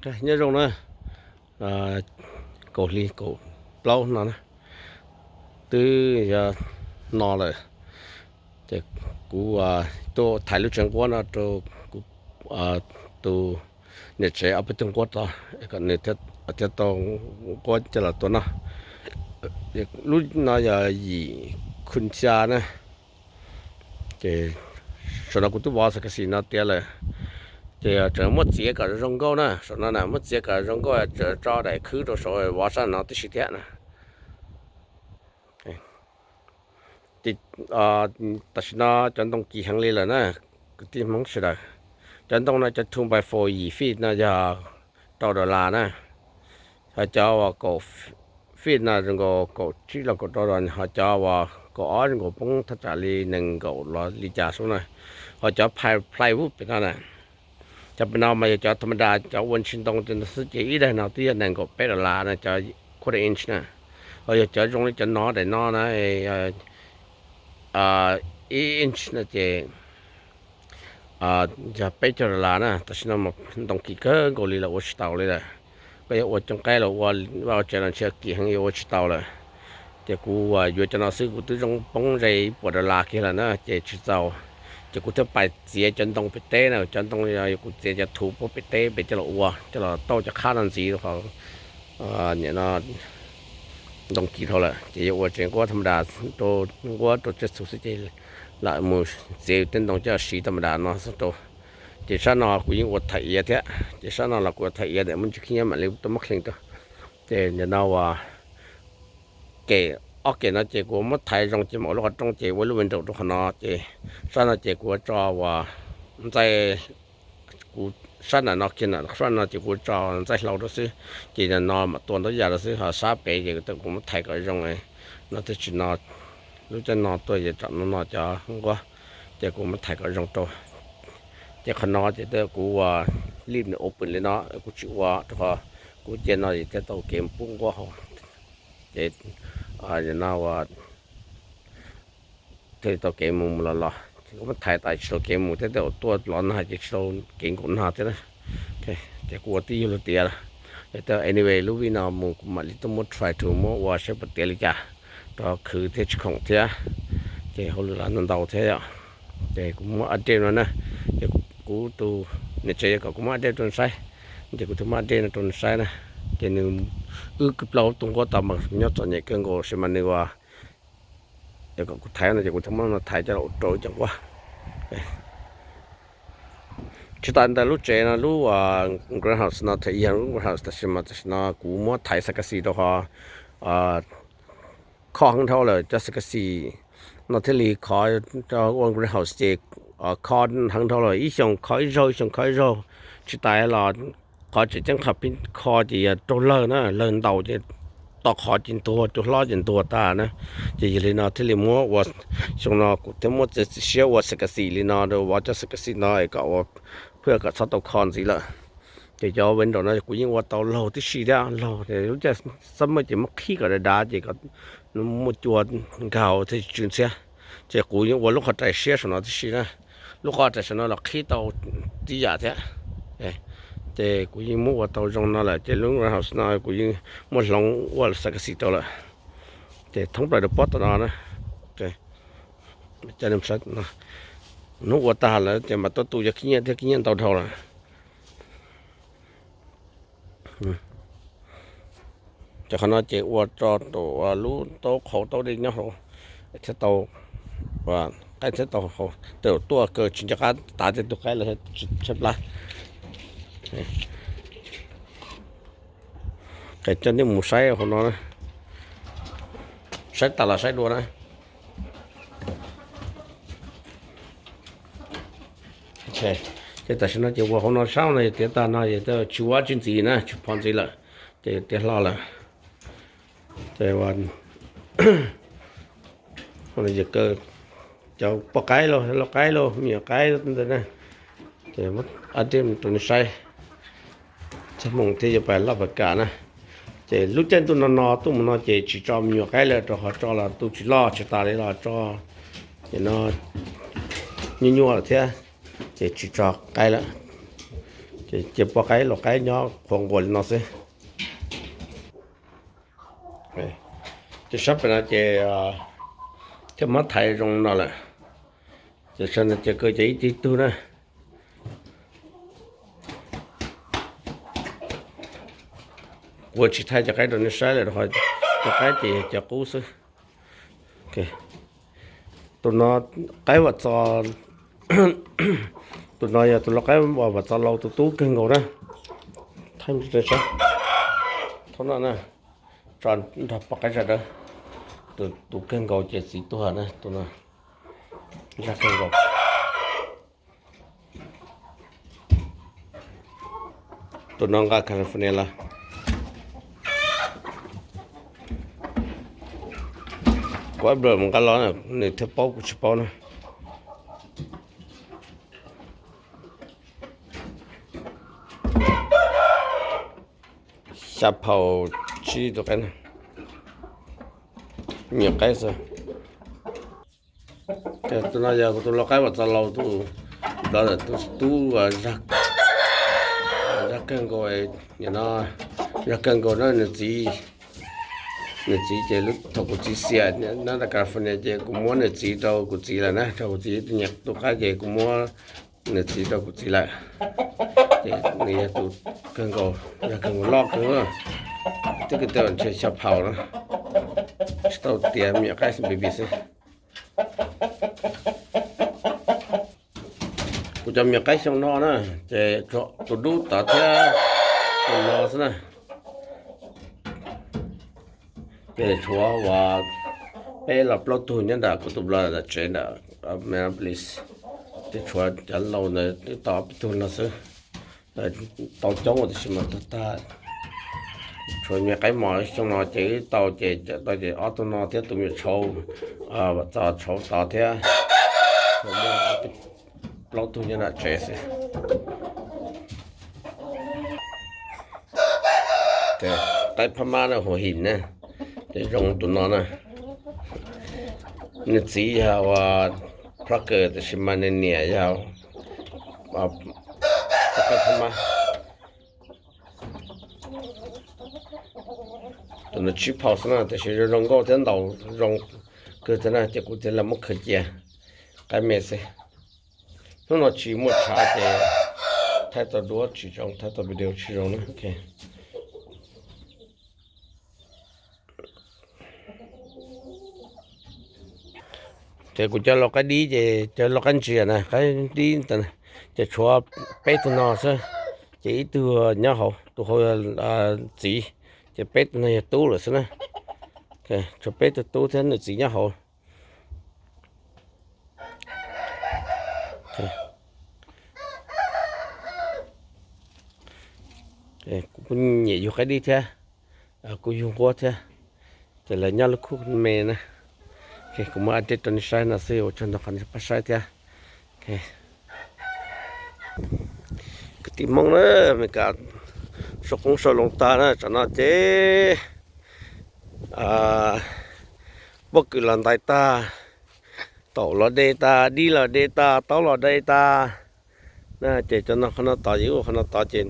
Nyob zoo na, kaum hli kaum plaub no na, twb yog no lawm. Ces kuv tuaj thaiv lub tsev nquab no rau kuv tus niam tsev ob peb tug nquab tod, kom nws thiaj tau nquab coj los tua noj. Lub no yog yim khun xya na. Ces saum no kuv twb vov xas kas xis no tiav lawm, ces tseem muab txiav kom zoo nkauj na. Saum no na muab txiav kom zoo nkauj, tso daim khwb rau saum vov sab no tib si thiab na. Tam sim no cov ntoo kis heev li lawm na, kwv tij Hmoob sawv daws. Cov ntoo no cov two by four yim feet no yog rau dollar na. Ho cov uas kaum feet no zoo nkaus kaum tsib los kaum rau dollar, ho cov uas kaum ob zoo nkaus poob thaj tsam li nees nkaum los li cas xwb na. Ho cov plywood pem no na, cov pem no mas yog cov tham ma das, cov ua ntsis ntoo xwb ces ib daim no twb yog nees nkaum peb dollar na, cov quarter inch na. Ho yog cov zoo li cov no daim no na, ib inch no ces yog peb caug dollar na. Tam sim no mas ntoo kis kawg nkaus li lawm, ua tsis taus li lawm. Koj yuav ua cooj qaib los ua vaj ua tsev los ntshe kis heev, yuav ua tsis tau lawm. Ces kuv yuav cov no xwb kuv twb zoo poob ze ib puas dollar kiag lawm na, ces tsis txaus. Ces kuv thiaj pais txiav cov ntoo pem teb na, cov ntoo kuv txiav cov thuv puag pem teb pem coj los ua, coj los tauj cov qhab no ntxiv rau qhov nim no ntoo kis dhau lawm, ces yuav ua tsev nquab tham ma das, nquab rau tsiaj txhu xwb ces lam mus txiav tej ntoo coj siv tham ma das no xwb rau. Ces sab no kuv yeej ua thaiv iav thiab, ces sab no los kuv ua thaiv iav ntawm muaj ntsis khib nyiab mam li tuaj muab kheej rau. Ces nim no uas kem, ob kem no ces kuv muab thaiv zoo ces mam ua lub qhov rooj ces ua lub window rau qhov no, ces sab no ces kuv ua tso uas ntxaij, kuv sab nram no kiag na, sab no ces kuv ua tso ntxaij hlau rau xwb, ces nim no mam tua ntau yam rau xwb, ho sab pem ces kuv muab thaiv kom zoo no thiaj tsis no lub caij no tuaj ces tsam no no cov nquab, ces kuv muab thaiv kom zoo rau. Ces qhov no ces kuv ua leave nws open li no, kuv tsis ua rau qhov kuv cia no ces thiaj tau kev pub nquab hauv. Ces no ua thiaj li tau kev mus mus los los, ces kuv muab thaiv tas tsis tau kev mus thiab, tej zaum tuaj los no ces tsis tau kev nkaum no thiab na. Ces kuv ua twb yog luag tiav lawm. Anyway, lub vij no mus kuv mam li tuaj muab try to muab ua saib puas tiav li cas, rau khwv thiab tsis khoom thiab, ces hauj lwm los ntau ntau thiab yom. Ces kuv muab update no na, ces kuv tus niam tsev kom kuv muab update rau nws saib, ces kuv thiaj muab update no rau nws saib na. Ces nws, wb plaub tug nquab tod mas nyob txom nyem kawg nkaus sis mas nws ua, kom kuv thaiv no ces kuv thiaj muab no thaiv coj los rau cov nquab. Tsis tas ntawd lub tsev no lub greenhouse no thiaj yog lub greenhouse tab sis mas tam sim no kuv muab thaiv xas kas xis rau qhov kho heev dhau lawm, cov xas kas xis no thiaj li khov, ua greenhouse ces kho heev dhau lawm, ib xyoos kho ib zaug ib xyoos kho ib zaug, tsis tas los qhov tseem ceeb qhov pib kho ces yog raug lawg na, lawg ntaus ces to qhov ces ntuag, cua hlob ces ntuag tag na. Ces yog li no thiaj li muab ua, xyoo no kuv thiaj muab txiav txim siab ua xas kas xis li no rau vov cov xas kas xis no es kom ua, phwj kom txhob tau kho ntxiv lawm. Ces cov window no kuv yeej ua tau laug tib si thiab, laug lub caij summer ces muab qhib kom dav dav ces kom muaj cua nkag thiaj tsw ntxhiab. Ces kuv yeej ua lub qhov rais siab saum no tib si na, lub qhov rais saum no los qhib tau tib yam thiab. Ces kuv yeej muab ua tau zoo no lawm ces lub greenhouse no kuv yeej muab hloov ua xas kas xis rau lawm. Ces thoob plaws rau pob tom no na, hnub ua tag lawm ces mam tuaj tu cov khib nyiab thiab, khib nyiab ntau dhau lawm. Ces qhov no ces ua tso rau lub taub qhauv taub dej nyob hauv thiab tau, qaib thiab tau haus, tej zaum tuaj kawg tsis nco qab tav tej tug qaib los tsis tshaib plab. Qe coj nej mus saib hauv no, saib tas los saib dua na. Ces tam sim no ces ua hauv no sab no tiav tag no ces tsis ua tsis ntxiv na, tsis phov ntxiv lawm, ces tiav hlo lawm. Ces cov poj qaib los, lau qaib los, me nyuam qaib ntawd na, ces muab ab dej rau nws saib. Txog hmoov thiab yuav pais loj pais kam na. Ces lub caij ntuj no no tuaj mus no ces tsis tso me nyuam qaib lawm rau qhov tso los tu tsis loj, tsis tas li los tso, ces no nyuaj nyuaj lawm thiab, ces tsis tso qaib lawm. Ces cia poj qaib lau qaib nyob qhuav nquas li no xwb. Ces sab pem no ces thiaj muab thaiv zoo no lawm. Ces sawv ntawd ces kaw ces ib tug ib tug na. Kuv tsis thaij cov qaib rau nej saib lawm, cov qaib ces yog cov qub xwb. Tus no qaib Vam Txos, tus no yog tus lau qaib Vam Txos Laus tus tub kawg nkaus na. Thaij rau nej saib, thaum no na, tso nrog poj qaib zaj dawb. Tus kawg nkaus ces txiv tuag na, tus no zaj kawg nkaus. Tus no nqa California los. Kuv ab mus nqa los, nws thiaj paub kuv tsis paub na. Xya phaum tsib tus qaib, me nyuam qaib xwb. Tus no yog kuv tus lau qaib Vam Txos Laus tus, tus tub zaj kawg nkaus, zaj kawg nkaus na nws txiv. Nws txiv ces thaum kuv txiv xiam nyob California ces kuv muab nws txiv rau kuv txiv lawm na, rau kuv txiv tus nyiam tus qaib ces kuv muab nws txiv rau kuv txiv lawm. Ces nws yog tus kawg nkaus, yog kawg nkaus loj kawg, twb kwv tij ntshe xya phaum na, tsis tau tiav, me nyuam qaib baby xwb. Kuv cov me nyuam qaib xyoo no na, ces tus dub tod thiab tus no xwb na. Ces tshuav uas peb los plaub tug nyob nram kuv tus blog ntawm tsev ntawm Minneapolis, ces tshuav cov laus ntawd twb tau peb tug no xwb. Tau coob tiam sis mas tuag tag. Tshuav me qaib mos xyoo no ces wb tau ces tau ces ob tug no thiab tus me nyuam tshauv, txog tshauv tod thiab, tshuav muaj plaub tug nyob nram tsev xwb. Qaib phab mab na, Huam Him na, ces zoo tus no na. Nws txiv yog uas Plucker tiam sis mas nws niam yog qaib phab mab. Tus no tsib phaum xwb na, tiam sis zoo zoo nkauj thiab ntaus zoo kawg thiab na, ces kuv thiaj li muab khaws cia qaib me xwb. Hnub no tsis muaj tshav ces thaij tau duab tsis zoo, thaij tau video tsis zoo na. Ces kuv cov lau qaib dib ces cov lau qaib ntsia na, qaib dib ntawd ces tshuav peb tug no xwb, ces ib tug nyob hauv, tus hauv txiv, ces peb tug no yog tub lawm xwb na. Tshuav peb tug tub thiab nws txiv nyob hauv. Kuv kuj nyiam yug qaib dib thiab, kuj yug nquab thiab, ces lawv nyob lub khub me na. Kuv muab update rau nej saib no xwb, ua tsaug ntau qhov nej pab saib thiab. Kwv tij Hmoob na, Meskas sau qoob sau loo tag na, tsam no ces pob kws los ntais tag, taum los de tag, dib los de tag, taub los de tag na. Ces cov no qhov no tod, ces ua qhov no tod ces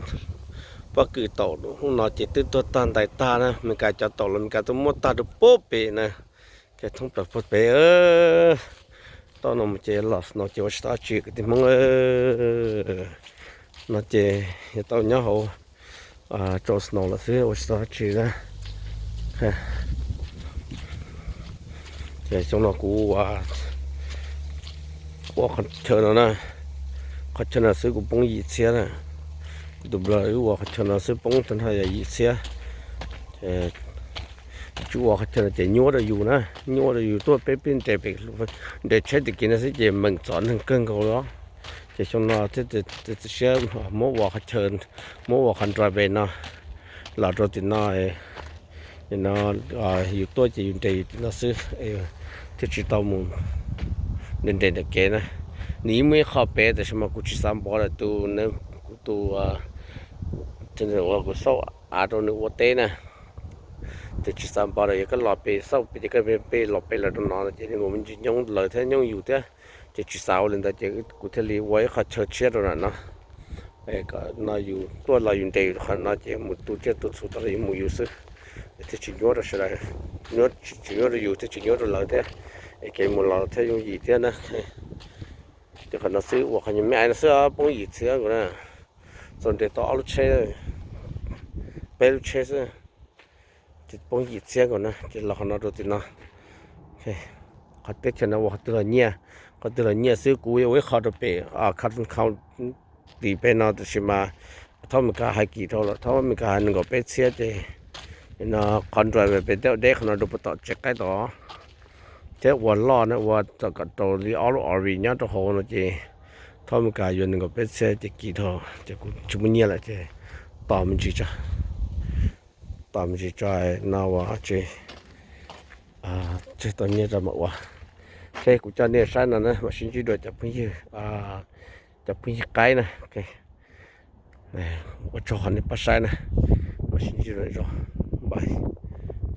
pob kws taum hnub no ces twb tuag tag ntais tag na. Meskas cov taum los Meskas twb muab tag rau puag pem na, ces thoob plaws puag pem. Tau no mus ces los snow ces ua tsis tau dab tsi kwv tij Hmoob. No ces yuav tau nyob hauv tsaus snow lawm xwb, ua tsis tau dab tsi na. Ces xyoo no kuv ua qhov chaw no na, qhov chaw no xwb kuv poob yim txhiab na. Kuv tus blog wb ua qhov chaw no xwb poob tag nrho yog yim txhiab. Tsis ua qhov chaw no ces nyuaj rau yus na, nyuaj rau yus tuaj peb peb nres pem, nres tsheb tim kev no xwb ces meem txom neeg kawg nkaus li. Ces xyoo no thiaj txiav txim siab muab ua qhov chaw, muab ua qhov driveway no los rau tim no. No yus tuaj ces yus nres yus tim no xwb, thiaj tsis tau mus nres nres ntawm kev na. Nws yeej muaj ib qho pem tab sis mas kuv tsis xav npov lawm tus, kuv tus uas kuv xauj av rau nws ua teb na. Ces tsis xav npov lawm, yog koj los pem xauj pem ces koj pem los pem lawm rau no ces nws mus me ntsis nyoob lawv thiab nyoob yus thiab. Ces tsis xav ua li ntawd ces kuv thiaj li ua ib qho chaw tshiab rau nram no. Kom no yus tuaj los yus nres qhov no ces mus tu tsiaj tu txhu tau los yus mus yus xwb, thiaj tsis nyuaj rau sawv daws, tsis nyuaj rau yus thiab tsis nyuaj rau lawv thiab, es kev mus los thiaj yooj yim thiab na. Ces qhov no xwb uas qhov nyuag me ais no xwb poob yim txhiab nkaus na, txog nres tau ob lub tsheb, peb lub tsheb xwb, ces poob yim txhiab nkaus na ces los qhov no rau tim no. Qhov teb chaws no ua qhov twg los nyiaj, qhov twg los nyiaj xwb. Kuv yuav ua ib qho rau pem Cotton County tim pem no tab sis mas thaub Amelikas hais kim dhau lawm, thaub Amelikas hais nees nkaum peb txhiab ces no qhov driver pem tej deb qhov no rau puag tom tsev qaib tod thiab ua loj na ua txom kom rau li ob lub R V nyob rau hauv no ces thaub Amelikas yuav nees nkaum peb txhiab ces kim dhau ces kuv tsis muaj nyiaj lawm ces tos me ntsis tso, tos me ntsis tso no ua tsis tseg tau nyiaj tso mam ua. Ok, kuv coj nej saib no na, mam sib ntsib dua cov phooj ywg, cov phooj ywg qaib na. Ua tsaug qhov nej pab saib na, mam sib ntsib dua, bye.